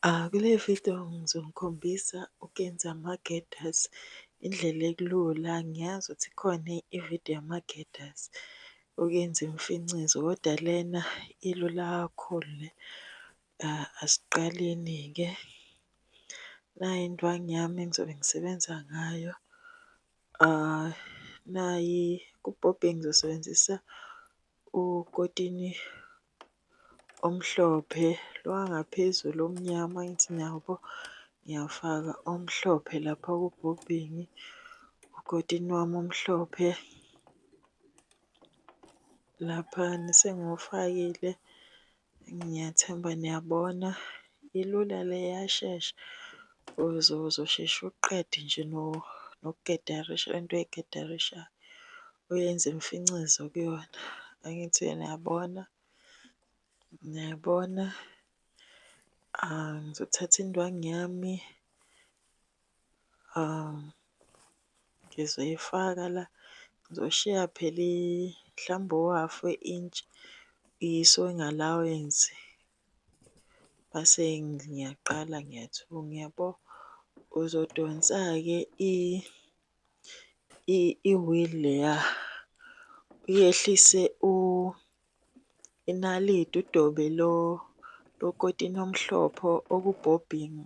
Kule vidiyo ngizonikhombisa ukuyenza ama-girters, indlela elula. Ngiyazi ukuthi ikhona ividiyo yama-girters ukuyenza imfincizo koda lena ilula kakhulu le. Asiqaleni-ke, nayi indwangu yami engizobe ngisebenza ngayo. Nayi ku-bobbin ngizosebenzisa ukotini omhlophe, lo wangaphezulu omnyama angithi niyawubona. Ngiyawufaka omhlophe lapha kubhobhini, ukotini wami omhlophe. Laphana sengiwufakile, ngiyathemba niyabona, ilula le iyashesha. Uzosheshe uqede nje nokugedarisha lento oyigedarishayo, uyenze imfincizo kuyona. Angithi niyabona, niyabona? Ngizothatha indwangu yami, ngizoyifaka la, ngizoshiya phela mhlawumbe u-half we-inch i-sewing allowance. Mase ngiyaqala ngiyathunga uyabo. Uzodonsa-ke i-wheel leya, uyehlise inaliti udobe lo kotini omhlophe okubhobhini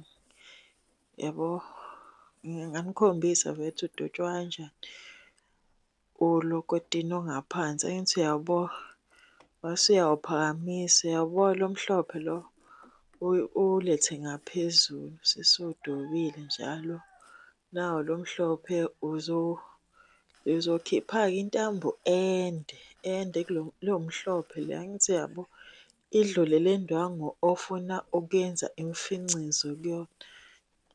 yabo. Nginganikhombisa vele ukuthi udotshwa kanjani lo kotini ongaphansi, angithi uyawubona? Mase uyawuphakamisa, uyawubona lo mhlophe lo? Uwulethe ngaphezulu sesiwudobile njalo. Nawu lo mhlophe uzokhipha-ke intambo ende, ende kulo mhlophe le angithi uyabo? Idlule le ndwangu ofuna ukuyenza imfincizo kuyona.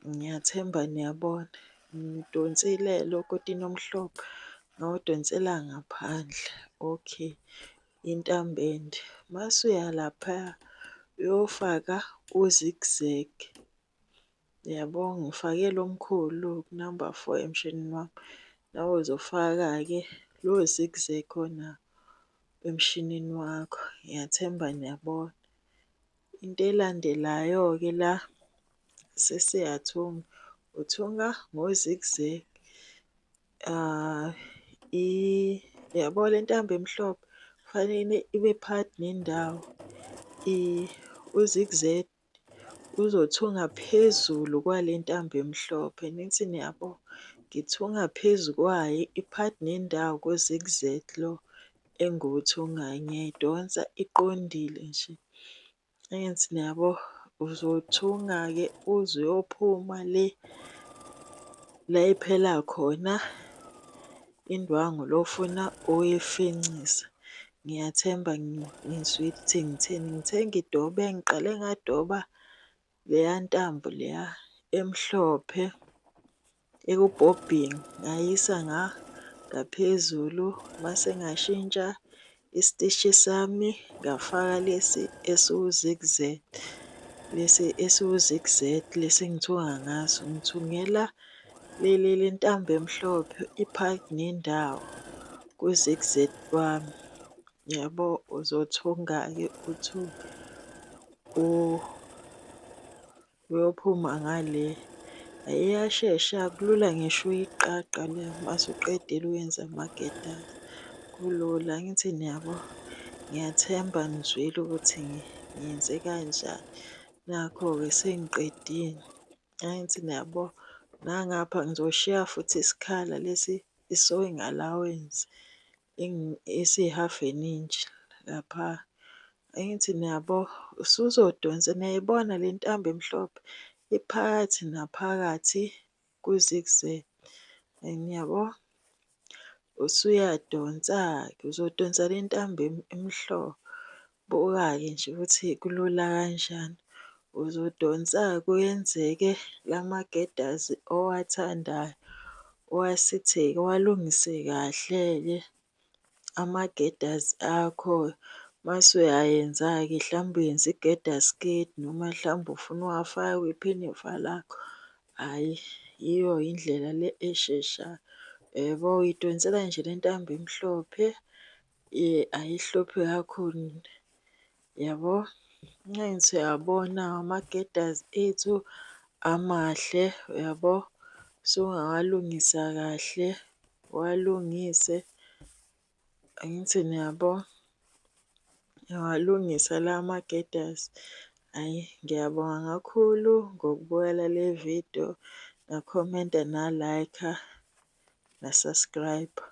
Ngiyathemba niyabona. Ngiwudonsile lo kotini omhlophe ngawudonsela ngaphandle, okay, intambo ende. Mase uya laphaya uyofaka u-zig-zag, uyabo ngifake lo mkhulu kunamba four emshinini wami. Nawe uzofaka-ke lo zig-zag onawo emshinini wakho, ngiyathemba niyabona. Into elandelayo-ke la sesiyathunga, uthunga ngo-zig-zag. Uyabo le ntambo emhlophe kufanele ibe phakathi nendawo, u-zig-zag uzothunga phezulu kwale ntambo emhlophe, nithi niyabo? Ngithunga phezu kwayo iphakathi nendawo ku-zig-zag lo engiwuthungayo, ngiyayidonsa iqondile nje. Angithi niyabo? Uzothunga-ke uze uyophuma le la iphela khona indwangu le ofuna ukuyifincisa. Ngiyathemba nizwile ukuthi ngitheni, ngithe ngidobe ngiqale ngadoba leya ntambo leya emhlophe ekubhobhini ngayisa ngaphezulu mase ngashintsha isiteshi sami ngafaka lesi esiwu-zig-zag, lesi esiwu-zig-zag lesi engithunga ngaso. Ngithungela le ntambo emhlophe iphakathi nendawo ku-zig-zag wami. Yabo, uzothunga-ke uthunge uyophuma ngale. Iyashesha akulula ngisho uyiqaqa le mase uqedile uyenza amaketanga, kulula angithi niyabo? Ngiyathemba nizwile ukuthi ngiyenze kanjani. Nakho-ke sengiqedile, angithi niyabo? Nangapha ngizoshiya futhi isikhala lesi i-sewing allowance esiyi-half an inch lapha. Angithi niyabo? Usuzodonsa, niyayibona le ntambo emhlophe iphakathi naphakathi ku-zig-zag, niyabo? Usuyadonsa-ke, uzodonsa le ntambo emhlophe. Buka-ke nje ukuthi kulula kanjani. Uzodonsa-ke kuyenzeke lama-girders owathandayo, owasitheke, owalungise kahle-ke ama-girders akho. Mase uyayenza-ke hlambe uyenza i-girder skirt noma hlambe ufuna uwafaka kwiphinifa lakho, hhayi yiyo indlela le esheshayo. Uyabo, uyidonsela nje le ntambo emhlophe ayihluphi kakhulu, yabo. Angithi uyabona ama-girders ethu amahle uyabo, usungawalungisa kahle, uwalungise. Angithi niyabo? Uyawalungisa la ma-girders. Hhayi, ngiyabonga kakhulu ngokubukela le vidiyo, nakhomenta, na-like-a, na-subscribe-a.